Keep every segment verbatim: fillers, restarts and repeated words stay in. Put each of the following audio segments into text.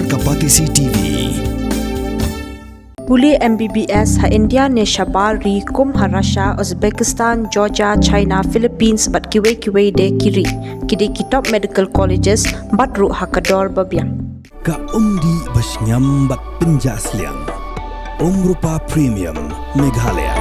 Ka Batesi T V. Pule M B B S ha India ne shabar ri kum ha Russia, Uzbekistan, Georgia, China, Philippines bad kiwei kiwei de ki ri. Ki dei ki top medical colleges bad ruh ha ka dor ba biang. Ka umdih ba shngiam bad pynjah sliang. Umrupa Premium Meghalaya.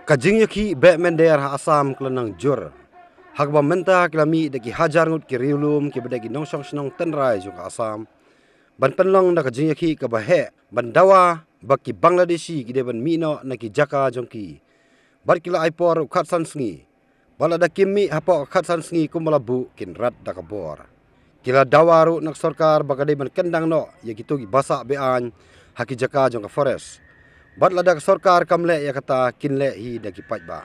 Ka jingïakhih beh mynder ha Assam ka la nang jur. Ha kaba mynta ki la mih da ki hajar ngut ki riewlum kiba dei ki nongshong shnong tynrai jong ka Assam ban pynlong da ka jingïakhih kaba heh ban dawa ba ki Bangladeshi ki dei ban mih noh na ki jaka jong ki. Bad ki la ai por ruh khatsan sngi. Bad lada kim mih hapoh khatsan sngi kumba la buh kin rat da ka bor. Ki la dawa ruh na ka sorkar ba ka dei ban kyndang noh ïa kito kiba sah be-aiñ ha ki jaka jong ka forest. Bad lada ka sorkar kam leh ïa kata kin leh hi da ki paidbah.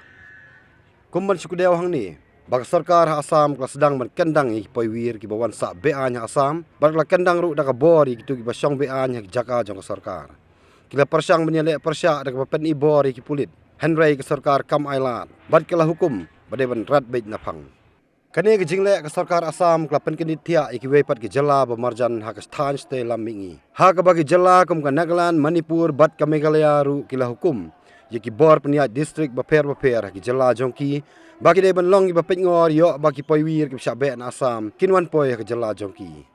Kum ban shu kdew hangne ba ka sorkar ha Assam ka la sdang ban kyndang ïa ki poiwir kiba wan sah be-aiñ ha Assam bad ka la kyndang ruh da ka bor ïa kito kiba shong be-aiñ ha ki jaka jong ka sorkar. Ki la pyrshang ban ïaleh pyrshah da kaba pyni bor ïa ki pulit, hynrei ka sorkar kam ailad bad ka la hukum ba dei ban rat beit na phang. Kane ka jingleh ka sorkar Assam ka la pynkyndit thiah ïa kiwei pat ki jylla ba marjan ha ka thaiñ shatei lam mihngi, ha kaba ki jylla kum ka Nagaland, Manipur bad ka Meghalaya ruh ki la hukum ïa ki bor pynïaid district bapher bapher ha ki jylla jong ki ba ki dei ban long kiba peitngor ïoh ba ki poiwir kiba shah beh na Assam kin wan poi ha ka jylla jong ki.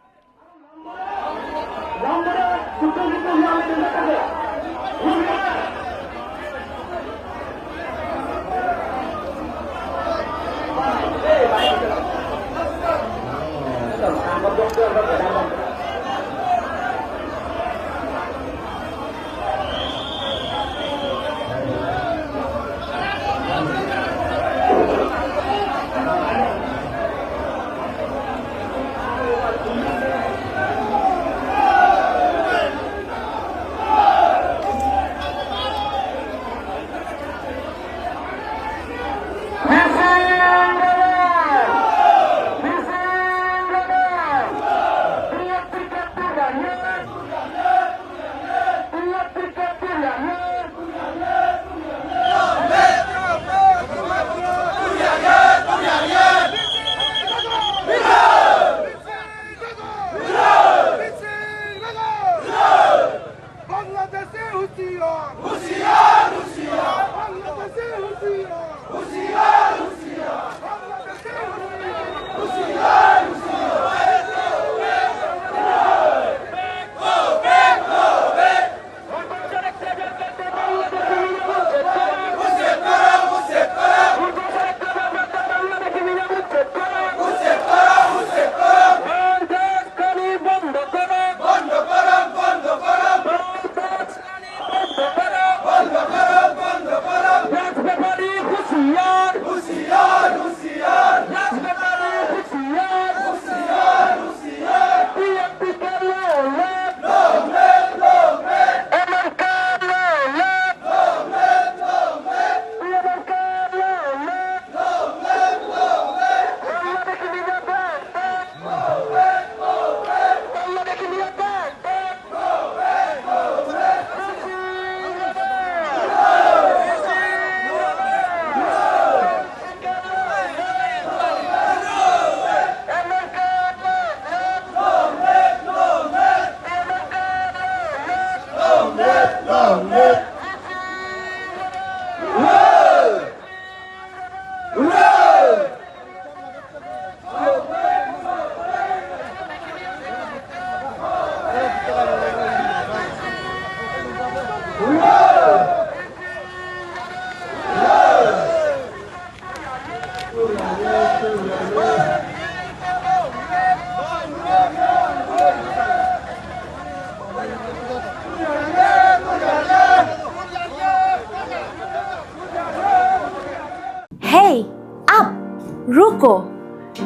Ruko.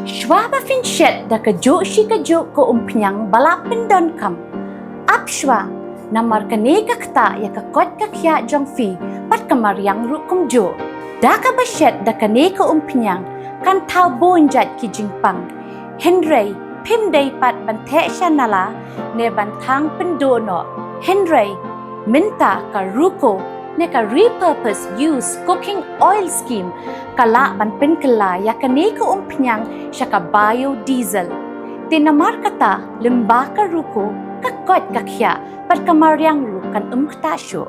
Shuwa ba phin shet da kajuh shi kajuh ka umphniang ba la pyndonkam, ap shuwa, namar kane ka ktah ïa ka koit ka khiah jong phi bad ka mariang ruh kumjuh. Da kaba shet da kane ka umphniang kan thaw bun jait ki jingpang. Hynrei phim dei pat ban theh sha nala ne ban thang pynduh noh. Hynrei mynta ka Ruko ne ka Repurpose Use Cooking Oil Scheme ka lah ban pynkylla ïa kane ka umphniang sha ka biodiesel. Te namar kata, lyngba ka Ruko, ka koit ka khiah bad ka mariang ruh kan ym ktah shuh.